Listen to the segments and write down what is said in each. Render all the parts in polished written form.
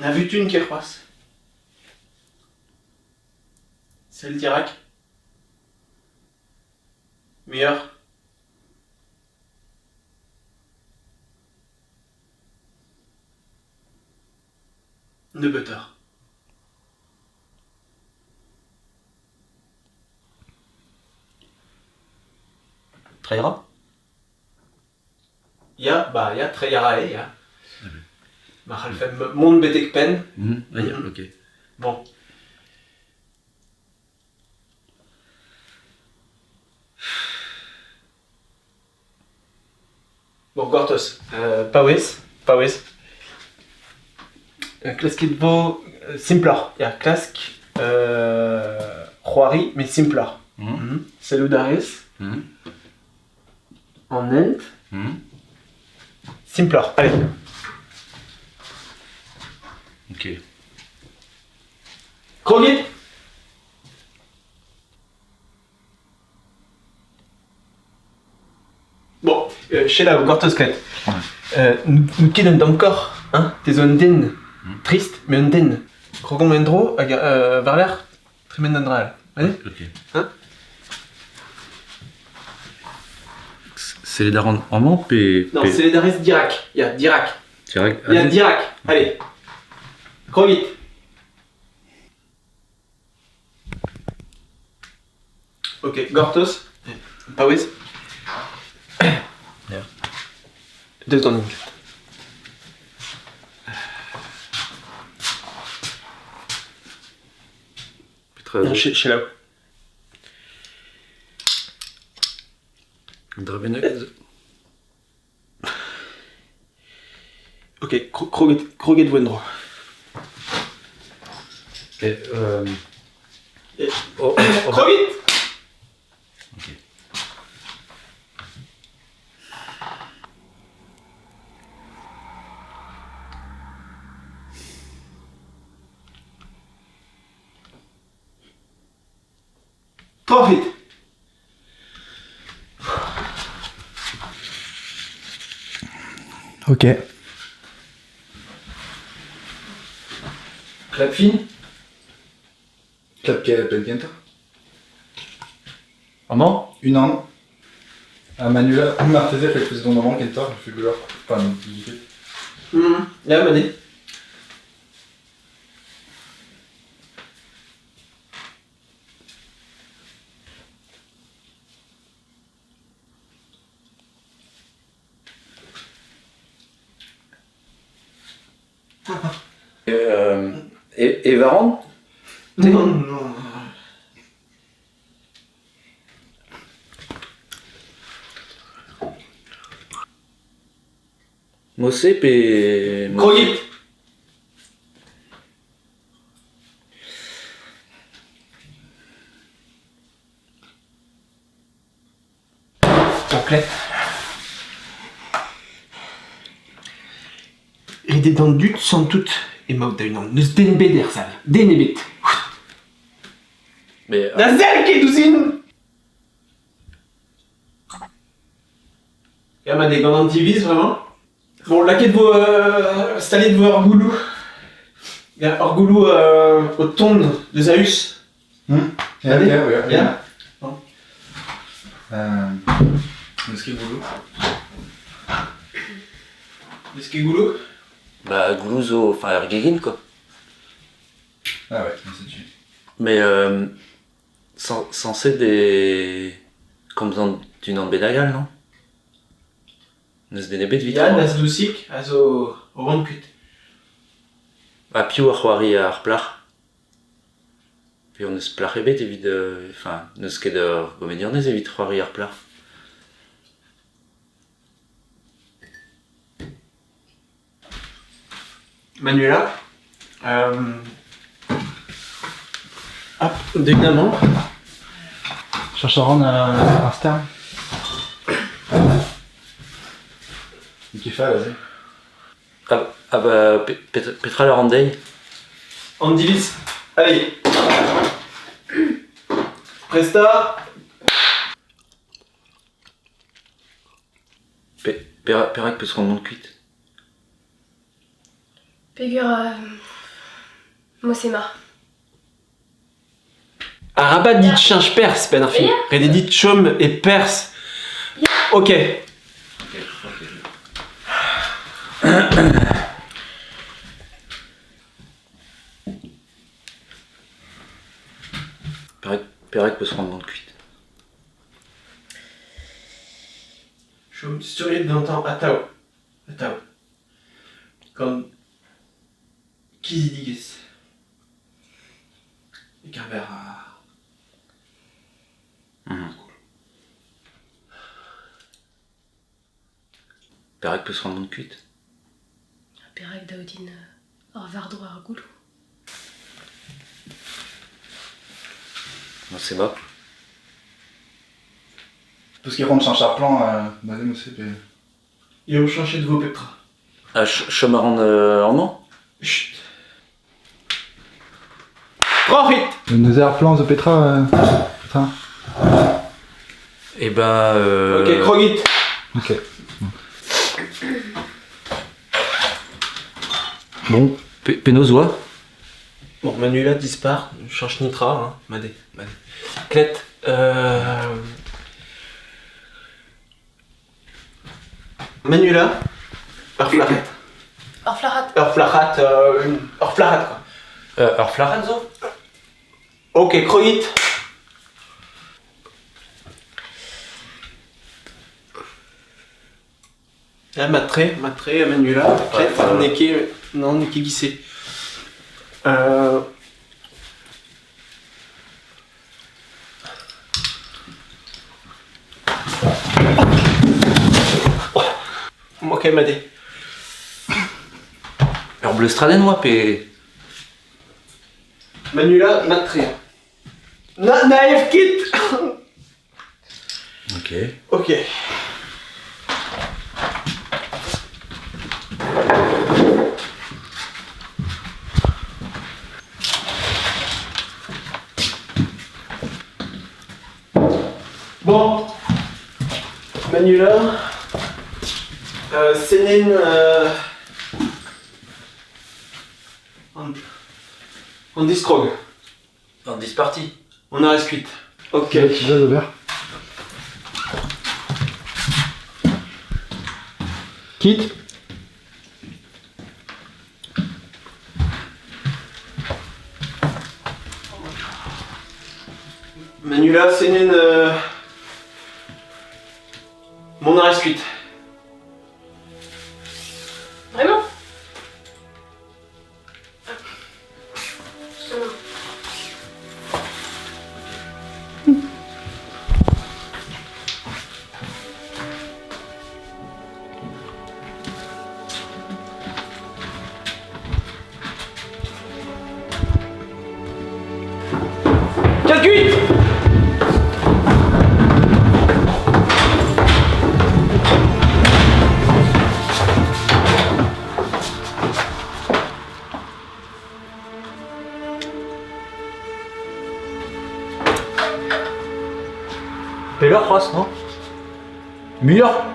Na vutun ket c'hoazh. Sell dirak. Muioc'h. Nebeutoc'h. Treiñ a ra? Ya, bah ya, treiñ a ra eo, ya. Ma c'hallfemp mont betek penn. Ah ya, ok. Bon. Bon, gortoz, paouez, paouez. Klaskit vo simploc'h. Ya, klask c'hoari, met simploc'h. Sellout a rez. An hent. Simploc'h, allez. Ok. Krogit! Bon, selaou, gortoz ket. N'out ket un tamm kaoc'h, hein? Te zo un den. Trist, mais un den. Krogomp en-dro hag war-lerc'h tremen d'an dra all. Allez? Ok. Hein? Sellet a ran amañ pe... Non, sellet a rez dirak. Ya, dirak. Dirak? Ya, dirak. Allez. Krogit. Ok, gortoz. Paouez. Ya. Deus ganin. Petra Non, selaou. Un dra bennak Ok, kroget, kroget vo en-dro. Et, oh, oh, Krogit! Ok. Troc'hit! Ok. Klap fin? Klap penn kentañ. Amañ? Unan. Ha Manuela, marteze c'hellfes dont amañ kentoc'h, je fais gwelloc'h. Enfin, ket. Ya, Manu. E varan? Non, non. Mosse pe... Krogit! Complet. Ret eo d'an dud santout emaout da-unan. N'eus den ebet er sal. Den ebet. Mais, Na sell ket ouzhin! Ya, ma n'eo gant an diviz vraiment. Bon, lakaet vo staliet vo ur gouloù. Ya, ur gouloù o tont deus a-us. Ya, Allez. ok, ouais, Ya. Bon. N'eus ket gouloù. N'eus ket gouloù? Bah, gouloù zo, enfin, ur gegin, quoi. Ah ouais, setu. Mais censé des... komzan d'unan bennak all, non? N'eus den ebet evit Ya, c'hoari. Naz Dousig a zo o vont kuit. Ha piv a c'hoari ar plac'h? Pe n'eus plac'h ebet evit... Enfin, n'eus ket ur gomedianez evit c'hoari ar plac'h. Manuela, hop, deut amañ. Cherche a ran ar stern. N'eo ket fall aze. Ah bah, petra a ran dezhi? An diviz. Allez. Presta. Perak peus c'hoant mont kuit? Peger Mosema. Arabat dit cheñch perzh 'benn ar fin. Ret eo dit chom e perzh. Ok. Perak, perak peus c'hoant mont kuit? Chom sturiet gantañ atav. Atav. Gant kizidigezh. E-keñver ar... Perak peus c'hoant mont kuit? Perak dav din ur war-dro ar gouloù? Mosema. Peus ket c'hoant cheñch ar plan neuze aussi pe... Eo cheñchet 'vo pep tra. Ha chom a ran amañ? Chut. Troc'hit! Neuze ar plan zo petra petra? Eh ben... Ok, krogit! Ok. Bon. Penaos oa? Bon, Manuela dispar, cheñch netra, hein, mat eo, mat eo. Klet, Manuela, ur flac'had. Ur flac'had. Ur flac'had, ur flac'had quoi. Ur flac'had zo? Ok, krogit. Ah, mat-tre, mat-tre, Manuela, klet, n'eo ket, non, n'eo ket giz-se. Ok, mat eo. Ur bleustradenn oa pe... Manuela, mat-tre. Na, na ev ket! Ok. Ok. Bon, Manuela, Céline, an, an diskrog. An disparti. On a kuit. Ok. Tu vas ober? Kit? Manuela, Céline, mont a rez kuit. Vraiment? Calcul! Pelloc'h c'hoazh, non? Muioc'h?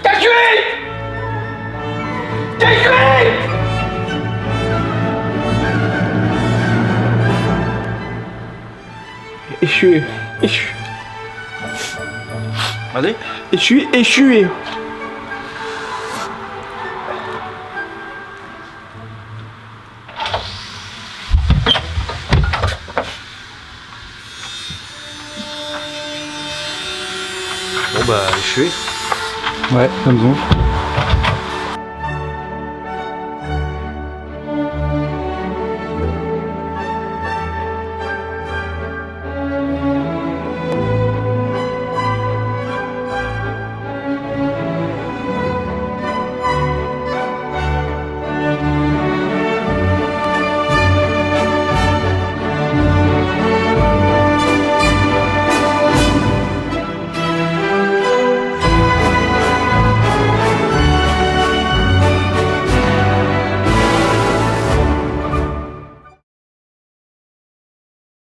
Calcul! Calcul! Echu echu. Allez. Echu, echu eo. Bon bah, echu. Ouais, ça me soñj.